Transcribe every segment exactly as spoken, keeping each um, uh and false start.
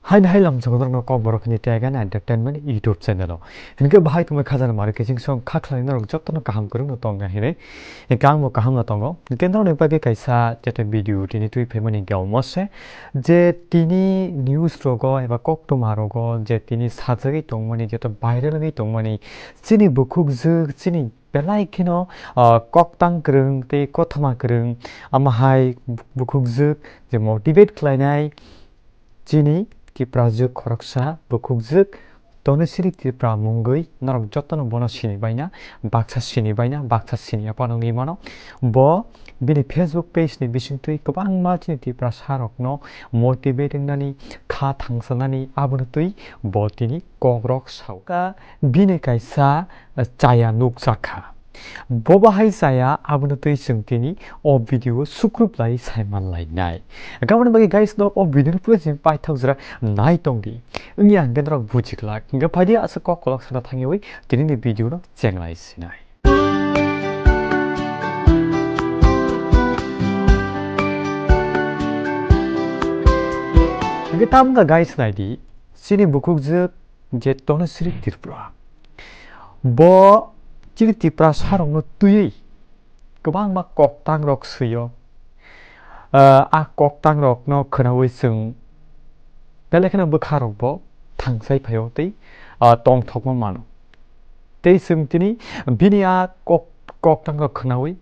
Haini hai lamchungo norokno Kokborok hwnwi tei Agana Entertainment YouTube channel o. Hinkhe bahai tongwi khajana mari kiching song kha khlai norok jotono kaham kwrwngno tongna hinwi. Hinkhe angbo kaham no tongo. Hinkhe norokni bagwi kaisa jeta video tini twi phaimani hinkhe omo se je tini news rogo eba koktwma rogo je tini sajagwi tongmani, jeta viral wngwi tongmani chini bukhukjwk, chini belai kheno, ah, koktang kwrwng tei kothoma kwrwng, ama hai bu-, bukhukjwk je motivate khlainai chini Tiprajwk khoroksa bukhukjwk Tanisri Tripura mungwi norok jotono bono sini baina, baksa sini baina, baksa sini ya phano wngwi mano. Bo bini Facebook page ni bisingtwi kwbangma chini Tiprasa rokno motivate wngnani, kha thangsanani, abono twi bo tini kokrok sao. Ka bini kaisa chaya nukjakha. Bo bahai chaya, abono twi chwng tini o video o sukrup lai saiman lainai. Gaboni bagwi guys, norok o video no puila chini paithak jora nai tongdi. Wngya hwnkhe norok bujiglak. Hwnkhe phaidi aswk kok kolok sana thangwi tini ni video no chenglai sinai. Hwnkhe tamga guys, naidi, chini bukhukjwk je Tanisri Tripura. Bo chini Tiprasa rokno twiwi kwbangma koktang rok swio. Ah, a koktang rokno khwnawi chwng belai kheno bwkha rok bo thangsai phaio tei, ah, tongthokma mano. Tei chwng tini bini a kok, koktang rok khwnawi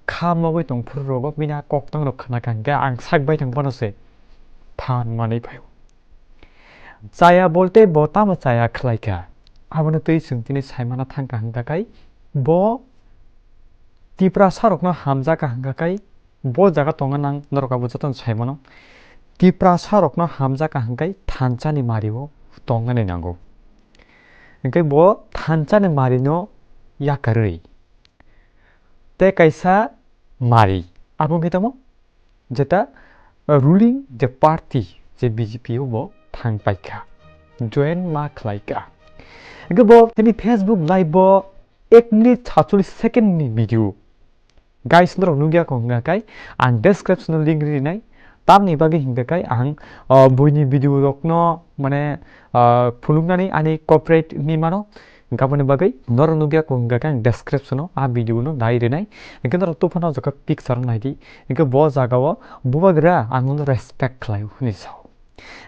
kha mogwi tongphuru rogo bini a koktang rok khwnakha hwnkhe ang sak baithang phano se phan manwi phaio. Chaya bolte bo tamo chaya khlaikha? Abono twi chwng tini saimana thangkha hwnkha khai bo Tiprasa rokno hamjakha hwnkha khai bo jaga tongna nang norok abo jotono saimano. Tiprasa rokno hamjakha hwnkhe thansa ni mari o tongnani nango. Hwnkhe bo thansa ni mari no yakarwi tei kaisa mari, abo wngkhe tamo jeta, uh, ruling je party je B J P o bo thang paikha, join ma khlaikha. Hwnkhe bo tini Facebook live bo ek minute satsolish second ni video. Guys, norok nukya kho hwnkha khai ang description o link rinai. Tamni bagwi hwnkha khai ang, uh, buini video rokno mane, uh, phunuknani ani copyright ni mano. Gaboni bagwi norok nukya kho hwnkha khe ang description o a video no nai rinai. Hwnkhe norok tuphano jaka picture naidi. Hwnkhe bo jaga o bubagra ang no respect khlai o hwnwi sao.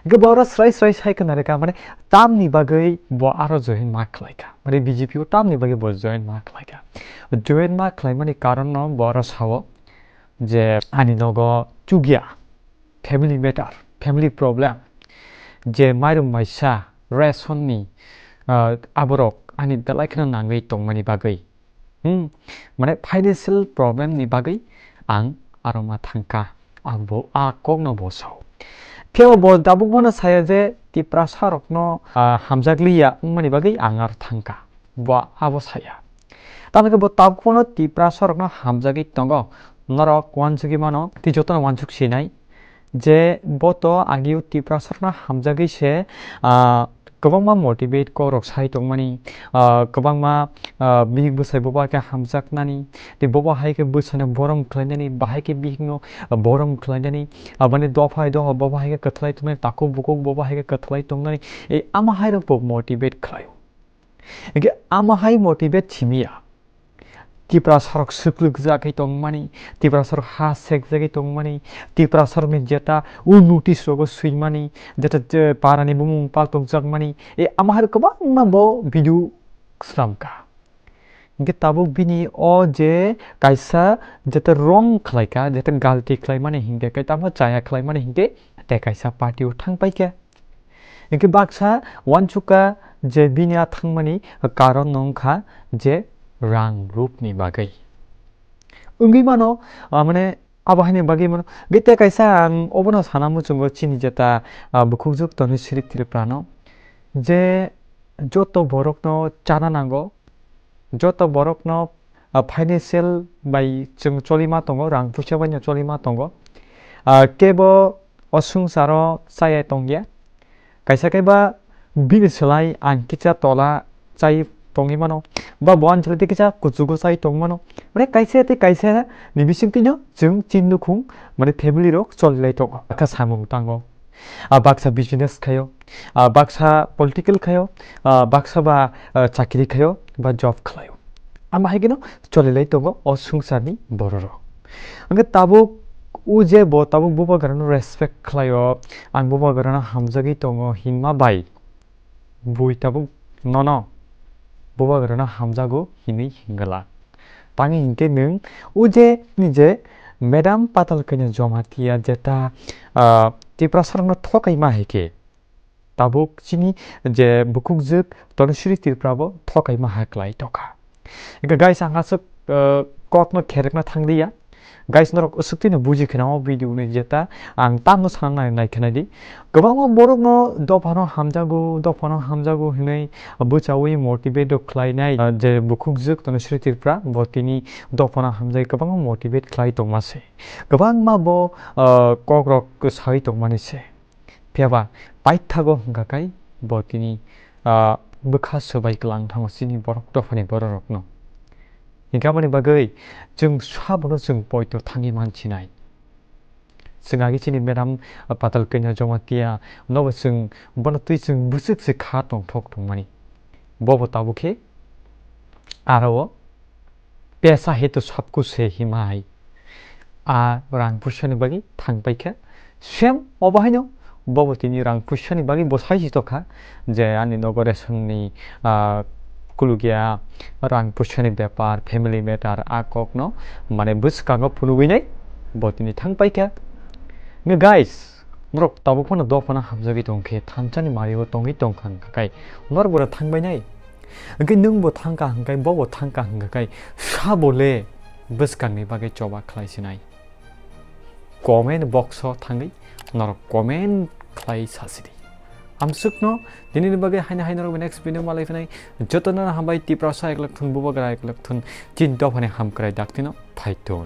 Hwnkhe bo oro srai srai sai khna rwkha, mane tamni bagwi bo aro join ma khlaikha. Mane B J P o tamni bagwi bo join ma khlaikha. Join ma khlaimani karon no bo oro sao je ani nogo chukya. Family matter, family problem, je mairum maisa, ration ni, ah, aborok ani belai kheno nangwi tongmani bagwi, hmm, mane financial problem ni bagwi ang aro ma thangkha, ang bo a kok no bo sao. Phiya bo tabuk bono saya je Tiprasa rokno, ah, hamjakliya wngmani bagwi ang aro thangkha. Bo abo saya. Tamoni khe bo tabuk phano Tiprasa rokno hamjagwi tongo. Norok uansugwi mano, tei jotono uansuk sinai je bo to agio Tiprasa rokno hamjagwi se, ah, kwbangma motivate kok rok sai tongmani, ah, kwbangma, ah, bihik bwsai bo bai khe hamjaknani, tei bo bai hai khe bwsano borom khlainani, bahai khe bihikno borom khlainani, aboni dopha hai dopha bo bai hai khe kwthlai tongnani, takhuk bukhuk bo bai hai khe kwthlai tongnani, e ama hai rok bo motivate khlaio. Hingke ama hai motivate simiya. Tiprasa rok swklugjagwi tongmani, Tiprasa rok ha sekjagwi tongmani, Tiprasa rokni jeta o notice rogo swimani, jeta je parani bumung paltokjakmani, e ama hai kwbangma bo video swnamkha. Hingke tabuk bini o je kaisa jeta wrong khlaikha, jeta galti khlaimani hingke, khe tamo chaya khlaimani hingke, tei kaisa party o thangpaikha. Hingke baksa uansukha je bini a thangmani karon no wngkha je rang rupni bagwi. Wngwi mano, ah, mane abo haini bagwi mano. Hingke tei kaisa ang obono sana muchungo chini jeta, ah, bukhukjwk Tanisri Tripura no je joto borokno chana nango, joto borokno, ah, financial bai chwng cholima tongo, rang puisa bai no cholima tongo. Ah, kebo o swngcharo chaya tongya. Kaisa khe ba bini slai ang kisa tola chai tongwi mano, ba bo ani slai tei kisa kuchugo chai tongwi mano. Mane kaisa tei kaisa ni bisingtwi no chwng chin nukhung, mane family rok cholilai tongo. Kha samung tango. Ah, baksa business khaio, ah, baksa political khaio, ah, baksa ba, ah, chakri khaio, ba job khlaio. Ama hai kheno cholilai tongo o swngcharni bororok. Hwnkhe tabuk o je bo tabuk bubagrano respect khlaio, ang bubagrano hamjagwi tongo hinma bai bui tabuk nono bubagrano hamjago hinwi hingla. Tangwi hinkhe nwng o je ni je Madam Patal Kanya Jamatia jeta, ah, Tiprasarokno thokaima hai khe tabuk chini je bukhukjwk Tanushree Tripura bo thokaima hai klai tokha. Hingkhe guys, ang aswk, ah, kokno kherekna thanglia. Guys, norok aswk tino buji khna o video ni jeta ang tamno sana nai, nai khna di. Kwbangma borokno dophano hamjago, dophano hamjago hinwi bwchawi motivate rok khlainai, ah, je bukhukjwk Tanushree Tripura bo tini dophano hamjai kwbangma motivate khlai tongma se. Kwbangma bo, ah, kokrok sawi tongmani se. Phiya ba paithago hwnkha khai bo tini, ah, bwkha swbai kwlang thango chini borok dophani bororokno. Hingkhe aboni bagwi chwng sabono chwng poito thangwi mansinai. Chwng agi chini Madam Patal Kanya Jamatia nobo chwng bono twi chwng bwswk se kha tongthok tongmani. Bobo tabuk khe aro o pesa hai to sab kuch hai hima hai. A rang puisani bagwi thang paikha. Same obo haino bobo tini rang puisani bagwi bo sai si tokha je ani nogo resongni, ah, kulugya rang puisani bepar, family matter, a kokno mane bwskango phunugwi nai bo tini thang paikha. Nge guys, norok tabuk phano dophano hamjagwi tongkhe thansani mario tongwi tongkha hwnkha kai norok bora thang bainai. Hwnkhe nwng bo thangkha hwnkhe bo bo thangkha hwnkha kai sabo le bwskangni bagwi choba khlai sinai. Comment box o thangwi norok comment khlai sasidi. Amsukno dinini bagwi haino haino rok next video malai phinai. Jotono hambai Tiprasa eklak thun, Bubagra eklak thun, chini dophani hamkrai daktino phaithun.